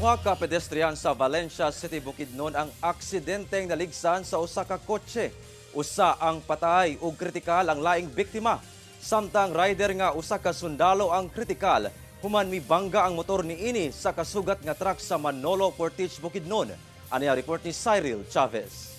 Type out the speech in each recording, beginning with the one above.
Duha ka pedestrian sa Valencia City, Bukidnon ang aksidenteng naligsan sa usa ka kotse. Usa ang patay ug kritikal ang laing biktima. Samtang rider nga usa ka sundalo ang kritikal human mibangga ang motor niini sa kasugat nga truck sa Manolo Fortich, Bukidnon. Ani ang report ni Cyril Chavez.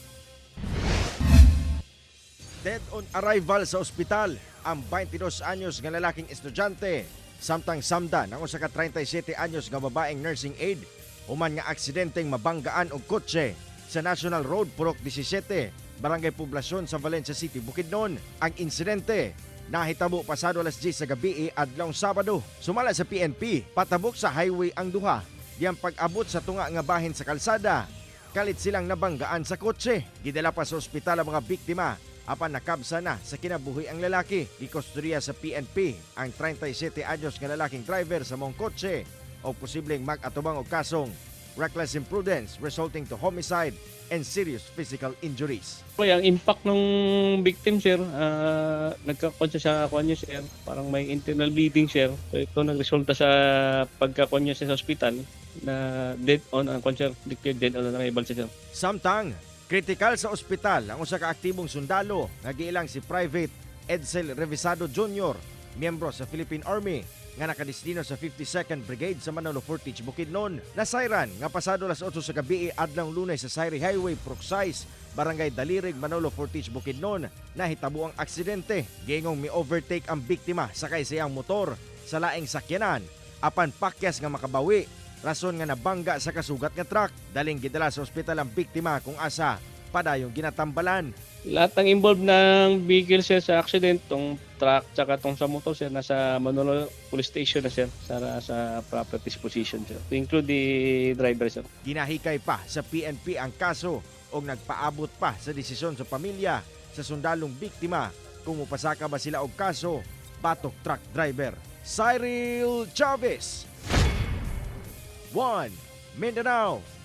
Dead on arrival sa ospital ang 22 anyos nga lalaking estudyante samtang samdan ang usa ka 37 anyos nga babaeng nursing aide human nga aksidenteng mabanggaan og kotse sa National Road, Purok 17, Barangay Poblacion sa Valencia City, Bukidnon. Ang insidente nahitabo pasado alas 10 sa gabi adlawng Sabado. Sumala sa PNP, patabok sa highway ang duha. Diyang pag-abot sa tunga nga bahin sa kalsada, kalit silang nabanggaan sa kotse. Gidala pa sa ospital ang mga biktima apan nakabsa na sa kinabuhi ang lalaki. Gikustodiya sa PNP ang 37 anyos nga lalaking driver sa maong kotse o posibleng mag-atubang og kasong reckless imprudence resulting to homicide and serious physical injuries. Okay, ang impact ng victim, sir, nagkakon siya sa kwan niya, sir, parang may internal bleeding, sir. So ito nagresulta sa pagkakon niya sa ospital na dead on ang kwan, sir, declared dead on arrival siya, sir. Samtang, kritikal sa ospital ang usa ka aktibong sundalo nga giilang si Private Edsel Revisado Jr., miyembro sa Philippine Army nga nakadestino sa 52nd Brigade sa Manolo Fortich, Bukidnon. Nasayran nga pasado alas 8 sa gabi adlawng Lunes sa Sayri Highway, Purok 6, Barangay Dalirig, Manolo Fortich, Bukidnon, nahitabo ang aksidente. Giingong mi-overtake ang biktima sakay sa iyang motor sa laing sakyanan apan pakyas nga makabawi, rason nga nabangga sa kasugat nga truck. Daling gidala sa ospital ang biktima kung asa padayong ginatambalan. Lahat ng involved ng vehicle, sir, sa accident, tong truck tsaka tong sa motor, sir, nasa Manolo Police Station na, sir, sa proper disposition, sir. To include the driver, sir. Ginahikay pa sa PNP ang kaso o nagpaabot pa sa desisyon sa pamilya sa sundalong biktima kung mupasaka ba sila og kaso batok truck driver. Cyril Chavez, 1 Mindanao.